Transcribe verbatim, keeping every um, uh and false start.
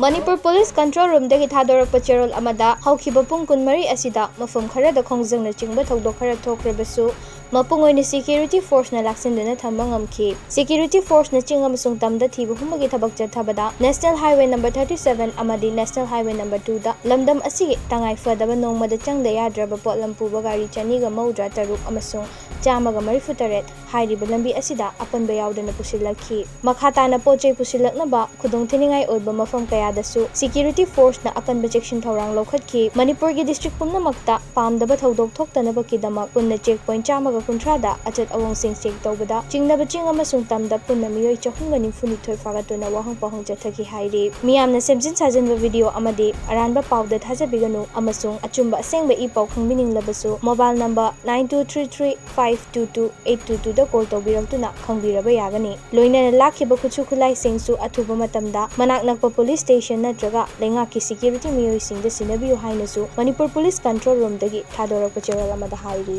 Manipur police control ꯔꯨꯝꯗꯒꯤ ꯊꯥꯗꯣꯔꯛꯄ ꯆꯦꯔꯣꯜ ꯑꯃꯗ, ꯍꯧꯈꯤꯕ ꯄꯨꯡ ꯀꯨꯟꯃꯔꯤ ꯑꯁꯤꯗ ꯃꯐꯝ ꯈꯔꯗ ꯈꯣꯡꯖꯪꯅꯆꯤꯡꯕ ꯊꯧꯗꯣꯛ ꯈꯔ ꯊꯣꯛꯈ꯭ꯔꯕꯁꯨ, ꯃꯄꯨꯡ ꯑꯣꯏꯅ ꯁꯦꯀ꯭ꯌꯨꯔꯤꯇꯤ ꯐꯣꯔꯁꯅ ꯂꯥꯛꯁꯤꯟꯗꯨꯅ ꯊꯝꯕ ꯉꯝꯈꯤ꯫ ꯁꯦꯀ꯭ꯌꯨꯔꯤꯇꯤ ꯐꯣꯔꯁꯅ ꯆꯤꯡ ꯑꯃꯁꯨꯡ ꯇꯝꯗ ꯊꯤꯕ ꯍꯨꯝꯕꯒꯤ ꯊꯕꯛ ꯆꯠꯊꯕꯗ, national highway number thirty seven ꯑꯃꯗꯤ ꯅꯦꯁꯅꯦꯜ ꯍꯥꯏꯋꯦ ꯅꯝꯕꯔ ꯇꯨꯗ ꯂꯝꯗꯝ ꯑꯁꯤꯒꯤ ꯇꯉꯥꯏ ꯐꯗꯕ ꯅꯣꯡꯃꯗ ꯆꯪꯗ ꯌꯥꯗ꯭ꯔꯕ ꯄꯣꯠꯂꯝ ꯄꯨꯕ ꯒꯥꯔꯤ ꯆꯅꯤꯒ ꯃꯧꯗ꯭ꯔꯥ ꯇꯔꯨꯛ ꯑꯃꯁꯨꯡ ꯆꯥꯝꯃꯒ ꯃꯔꯤꯐꯨ ꯇꯔꯦꯠ ꯍꯥꯏꯔꯤꯕ ꯂꯝꯕꯤ ꯑꯁꯤꯗ ꯑꯄꯟꯕ ꯌꯥꯎꯗꯅ ꯄꯨꯁꯤꯜꯂꯛꯈꯤ꯫ ꯃꯈꯥ ꯇꯥꯅ ꯄꯣꯠ ꯆꯩ ꯄꯨꯁꯤꯜꯂꯛꯅꯕ ꯈꯨꯗꯣꯡꯊꯤꯅꯤꯡꯉꯥꯏ ꯑꯣꯏꯕ ꯃꯐꯝ ꯀꯌꯥꯗꯁꯨ ꯁꯦꯀ꯭ꯌꯨꯔꯤꯇꯤ ꯐꯣꯔꯁꯅ ꯑꯀꯟꯕ ꯆꯦꯛꯁꯤꯟ ꯊꯧꯔꯥꯡ ꯂꯧꯈꯠꯈꯤ꯫ ꯃꯅꯤꯄꯨꯔꯒꯤ ꯗꯤꯁꯇ꯭ꯔꯤꯛ ꯄꯨꯝꯅꯃꯛꯇ ꯄꯥꯝꯗꯕ ꯊꯧꯗꯣꯛ ꯊꯣꯛꯇꯅꯕꯒꯤꯗꯃꯛ ꯄꯨꯟꯅ ꯆꯦꯛ ꯄꯣꯏꯟꯠ ꯆꯥꯝꯃꯒ ꯀꯨꯟꯊ꯭ꯔꯥꯗ ꯑꯆꯠ ꯑꯋꯣꯡꯁꯤꯡ ꯆꯦꯛ ꯇꯧꯕꯗ ꯆꯤꯡꯅꯕ ꯆꯤꯡ ꯑꯃꯁꯨꯡ ꯇꯝꯗ ꯄꯨꯟꯅ ꯃꯤꯑꯣꯏ ꯆꯍꯨꯝꯒ ꯅꯤꯐꯨꯅꯤꯊꯣꯏ ꯐꯥꯒꯠꯇꯨꯅ ꯋꯥꯍꯪ ꯄꯥꯎꯍꯪ ꯆꯠꯊꯈꯤ ꯍꯥꯏꯔꯤ꯫ ꯃꯤꯌꯥꯝꯅ ꯁꯦꯝꯖꯤꯟ ꯁꯥꯖꯤꯟꯕ ꯚꯤꯗꯤꯑꯣ ꯑꯃꯗꯤ ꯑꯔꯥꯟꯕ ꯄꯥꯎꯗ ꯊꯥꯖꯕꯤꯒꯅꯨ ꯑꯃꯁꯨꯡ ꯑꯆꯨꯝꯕ ꯑꯁꯦꯡꯕ ꯏ ꯄꯥꯎ ꯈꯪꯕꯤꯅꯤꯡꯂꯕꯁꯨ mobile number nine two three three five two two eight two twoꯗ ꯀꯣꯜ ꯇꯧꯕꯤꯔꯛꯇꯨꯅ ꯈꯪꯕꯤꯔꯕ ꯌꯥꯒꯅꯤ꯫ ꯂꯣꯏꯅꯅ ꯂꯥꯛꯈꯤꯕ ꯈꯨꯠꯁꯨ ꯈꯨꯠꯂꯥꯏꯁꯤꯡꯁꯨ ꯑꯊꯨꯕ ꯃꯇꯝꯗ ꯃꯅꯥꯛ ꯅꯛꯄ ꯄꯨꯂꯤꯁ ꯁ꯭ꯇꯦꯁꯟ ꯅꯠꯇ꯭ꯔꯒ ꯂꯩꯉꯥꯛꯀꯤ ꯁꯦꯀ꯭ꯌꯨꯔꯤꯇꯤ ꯃꯤꯑꯣꯏꯁꯤꯡꯗ ꯁꯤꯟꯅꯕꯤꯌꯨ ꯍꯥꯏꯅꯁꯨ ꯃꯅꯤꯄꯨꯔ ꯄꯨꯂꯤꯁ ꯀꯟꯇ꯭ꯔꯣꯜ ꯔꯨꯝꯗꯒꯤ ꯊꯥꯗꯣꯔꯛꯄ ꯆꯦꯔꯣꯜ ꯑꯃꯗ ꯍꯥꯏꯔꯤ꯫